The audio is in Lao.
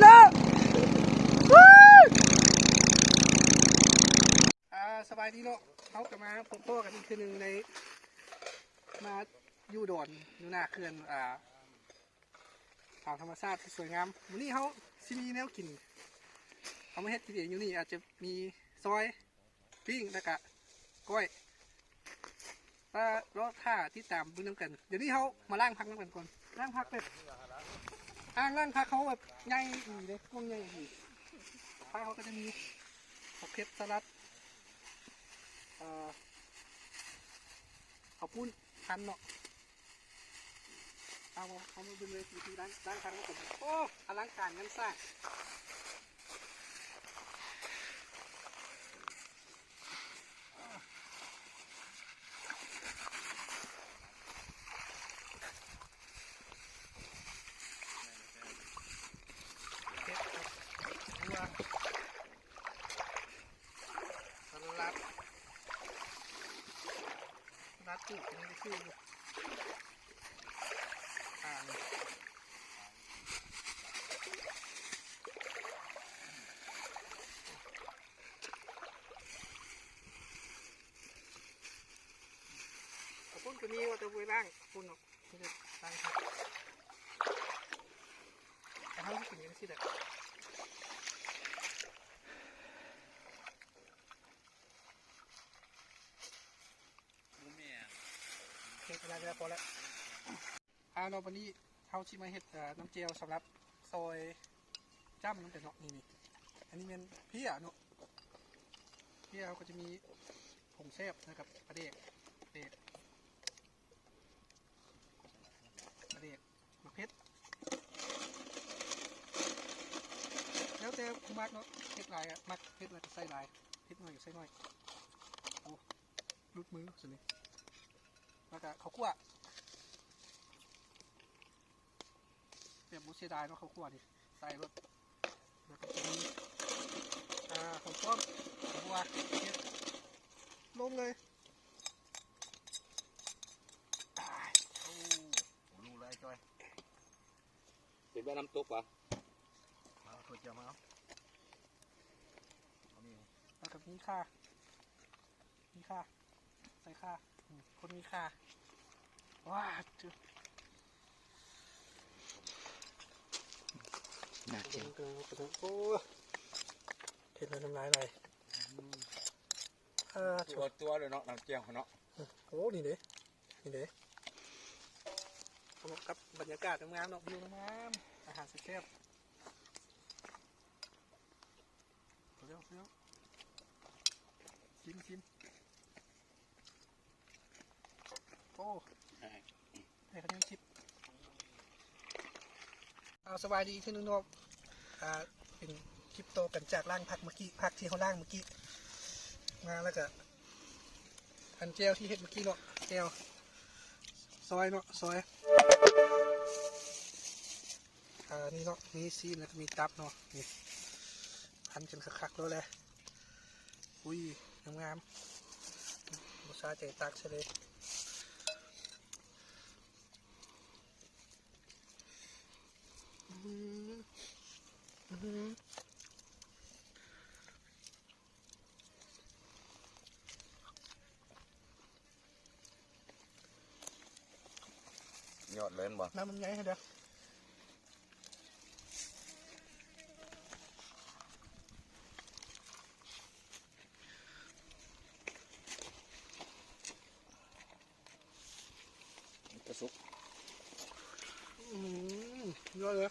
ເດີ ອາ ສະບາຍດີເນາະ, ເຮົາກໍມາພົບພໍ້ກັນອີກເທື່ອໜຶ່ງໃນ ມາຢູ່ດອນ ຢູ່ໜ້າເຂື່ອນ ອາ ຕາມທຳມະຊາດທີ່ສວຍງາມ. ມື້ນີ້ເຮົາຊິມີແນວກິນ ເອົາມາເຮັດກິນເອງຢູ່ນີ້ ອາດຈະມີຊອຍ ປີ້ງ ແລ້ວກະກ້ອຍ. ຖ້າລໍຖ້າຕິດຕາມເບິ່ງນຳກັນ. ດຽວນີ້ເຮົາມາລ້າງຜັກນຳກັນກ່ອນ. ລ້າງຜັກແບບ ອ່າງລ້າງຜັກເຮົາແບບໃຫຍ່ອີ່ຫຼີເດ້ ກວ້າງໃຫຍ່ອີ່ຫຼີ. ຜັກເຮົາກໍຈະມີຜັກເຜັດ ສະຫຼັດ ເອີ ເຂົ້າປຸ້ນ ພັນເນາະ. ເອົາ ເອົາມາເບິ່ງເລີຍ ວິທີລ້າງ ລ້າງຜັກນຳກັນ. ໂອ້ ອະລັງການງານສ້າງ. ເຜັດ ຖົ່ວ ສະຫຼັດ ສະຫຼັດປູກຍັງໄດ້ຊື່ຢູ່ ອ່າ ເອົາປຸ້ນກໍມີວ່າ ແຕ່ບໍ່ໄດ້ລ້າງປຸ້ນເນາະ ມີແຕ່ລ້າງຜັກ. ແຕ່ເຮົາຊິກິນຈັ່ງຊີ້ແຫຼະ. ເຮັດໄດ້ແລ້ວ ພໍແລ້ວ. ອ່າ ເນາະ ບັດນີ້ເຮົາຊິມາເຮັດ ເອີ ນ້ຳແຈ່ວສຳລັບຊອຍຈ້ຳນຳກັນເນາະ. ນີ້ ນີ້ ອັນນີ້ແມ່ນເພຍເນາະ, ເພຍເຮົາກໍຈະມີຜົງແຊບນະ ກັບປາແດກ ປາແດກ ປາແດກ ໝາກເຜັດ ແລ້ວແຕ່ຜູ້ມັກເນາະ, ເຜັດຫຼາຍກໍມັກເຜັດ ແລ້ວກໍໃສ່ຫຼາຍ, ເຜັດໜ້ອຍກໍໃສ່ໜ້ອຍ. ໂອ້ ຫຼຸດມືຊັ້ນນີ້. ແລ້ວກະເຂົ້າຂົ້ວ ແບບບໍ່ເສຍດາຍເນາະ ເຂົ້າຂົ້ວນີ້ ໃສ່ໂລດ. ແລ້ວກະຈະມີ ອ່າ ຫອມປ້ອມ ຫົວ ເຫັດ ລົງເລີຍ. ໂອ້ ຮູ້ເລີຍຈ້ອຍ ເປັນແບບນ້ຳຕົກຫວາ? ເອົາຖ້ວຍຈຽມມາ ເອົາ ເອົານີ້ ແລ້ວກະມີຂ່າ ມີຂ່າ ໃສ່ຂ່າ ອືມ ຄົນມີຂ່າ. ວ້າ ໂອ້ ເຫັນແລ້ວນ້ຳລາຍໄຫຼ. ອືມ ເອີ ຕົວໆເລີຍເນາະ ນ້ຳແຈ່ວເນາະ. ໂອ້ ນີ້ເດ້ ນີ້ເດ້ ເໝາະກັບບັນຍາກາດງາມໆເນາະ ວິວງາມໆ ອາຫານແຊບໆ. ເອົາແລ້ວ ເອົາແລ້ວ ຊີມ ຊີມ. ໂອ້ ໃຫ້ເຂົາຍັງຄລິບ. ເອົາ ສະບາຍດີອີກເທື່ອໜຶ່ງເນາະ. ອ່າ ເປັນຄລິບຕໍ່ກັນຈາກລ້າງຜັກເມື່ອກີ້ ຜັກທີ່ເຮົາລ້າງເມື່ອກີ້ມາ ແລ້ວກະອັນແຈ່ວທີ່ເຮັດເມື່ອກີ້ເນາະ ແຈ່ວຊອຍເນາະ ຊອຍ. ອ່າ ນີ້ເນາະ ມີຊີ້ນ ແລ້ວກໍມີຕັບເນາະ ນີ້ ພັນກັນຄັກໆໂລດແຫຼະ. ອຸ້ຍ ງາມໆ ບໍ່ຊາໃຈ ຕັກໃສ່ເລີຍ. ອື ອື ຍອດເລີຍແມ່ນບໍ່? ນ້ຳມັນໃຫຍ່ເດີ. ກະສຸກ ອື ຍອດເລີຍ.